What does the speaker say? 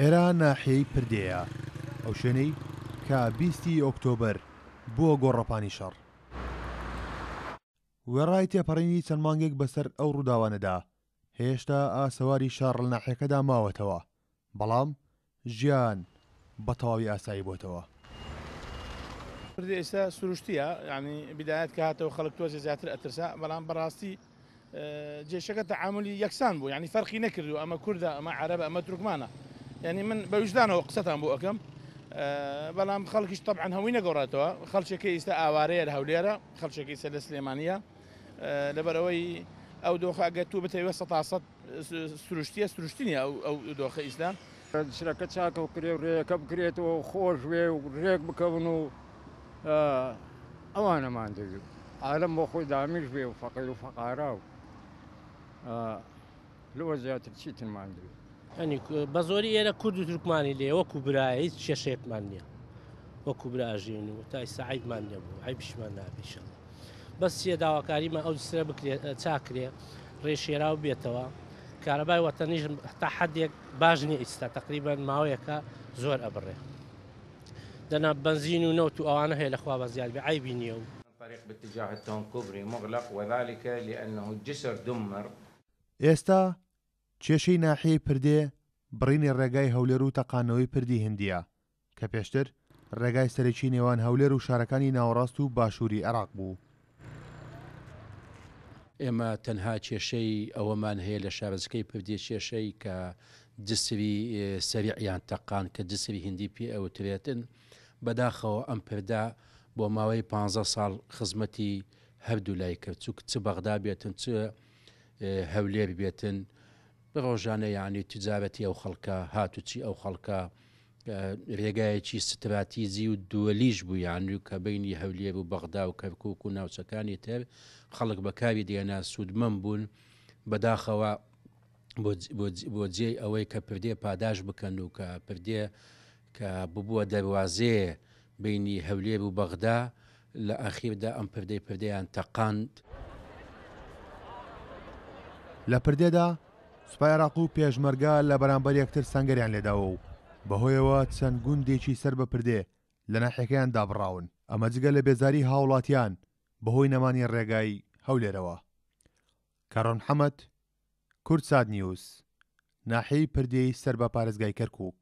ئێرە ناحیەی پردێیە، ئەو شوێنەی کە 20 ی ئۆکتۆبەر بووە گۆڕەپانی شەڕ. وێڕای تێپەڕینی چەند مانگێک بەسەر ئەو ڕووداوانەدا، هێشتا ئاسەواری شەڕ لە ناحیەکەدا ماوەتەوە، بەڵام ژیان بە تەواوی ئاسایی بۆتەوە. کوردی ئێستا سروشتیە یانی بیدایەت کە هاتەوە خەڵک تۆزێ زیاتر ئەترسا بەڵام بەڕاستی جێشەکە تەعاملی یەکسان بوو یانی فەرقی نەکردو ئەمە کوردە ئەمە عەرەبە ئەمە تورکمانە یانی من بە ویژدانەوە قسەتان بۆ ئەکەم بەڵام خەڵکیش تەبعەن هەمووی نەگۆڕێتەوە خەڵکێکە ئیستا ئاوارەیە لە هەولێرە خەڵکێکی ئیستا لە سلێمانیە لەبەرئەوەی ئەو دۆخە ئەگەر تو بتەوێت سەتا سەد سروشتیە سروشتی نیە ئەو دۆخە ئیستا. جسرەکە چاکەو کرێ و رێیەکە بکرێتەوە و خۆش بێ و رێک بکەون و ئەوانەمان دەوێ و عالەم بۆ خۆی دامیش بێ و فەقیر و فەقارا و لەوە زیاتر چیترمان دەوێ. یانی بە زۆری ئێرە کورد و تورکمانی لێ وەکو برایە هیچ کێشەیەکمان نییە وەکو برا ئەژین و تا ئیستا عەیبمان نەبوو عەیبیشمان نابێ ئیشەڵڵا بەس چیە داواکاریمان ئەو جسرە بکرێت چاکرێ ڕێ شێراو بێتەوە کارەبای وەتەنیش تا حدێک باش نییە ئیستا تقریبان ماوەیەکە زۆر ئەبڕێ دەنا بەنزین و نەوت و ئەوانە هەیە لەخوا بەزیاد بێ عەیبی نییە و. طريق باتجاه التون كوبري مغلق وذلك لأنه الجسر دمر. ئێستا کێشەی ناحیەی پردێ بڕینی ڕێگای هەولێر و تەقاندنەوەی پردی هندییە، کە پێشتر ڕێگای سەرەکی نێوان هەولێر و شارەکانی ناوەڕاست و باشووری عێراق بوو. ئێمە تەنها کێشەی ئەوەمان هەیە لە شارۆچکەی پردێ کێشەی کە جسری سەریعیان تەقاند کە جسری هندی پێ ئەوترێتن، بەداخەوە ئەم پردە بۆ ماوەی پانزە ساڵ خزمەتی هەردوولای کرد چ چ بەغدا بێتن چ هەولێر بێتن ڕۆژانە یانی تجارەتی ئەو خەڵکە هاتوچی ئەو خەڵکە رێگایەکی ستراتیجی و دووەلیش بوو یانی کە بینی هەولێر و بەغدا و کەرکک و ناوچەکانی تر خەڵک بەکاری دێنا سوودمەند بوون بەداخەوە بۆ جێی ئەوەی کە پردێ پاداش بکەن و کە پردێ کە ببووە دەروازەیە بینی هەولێر و بەغدا لە ئاخیردا ئەم پردەی پردێیان تەقاند. لە پردێدا سوپای عێراق و پێشمەرگە لە بەرامبەر یەکتر سەنگەریان لێداوە و بەهۆیەوە چەند گوندێکی سەر بە پردێ لە ناحیەکەیان دابڕاون، ئەمە جگە لە بێزاری هاوڵاتیان بەهۆی نەمانی ڕێگای هەولێرەوە. کارۆن محەمەد، کوردسات نیوز، ناحیەی پردێی سەر بە پارێزگای کەرکووک.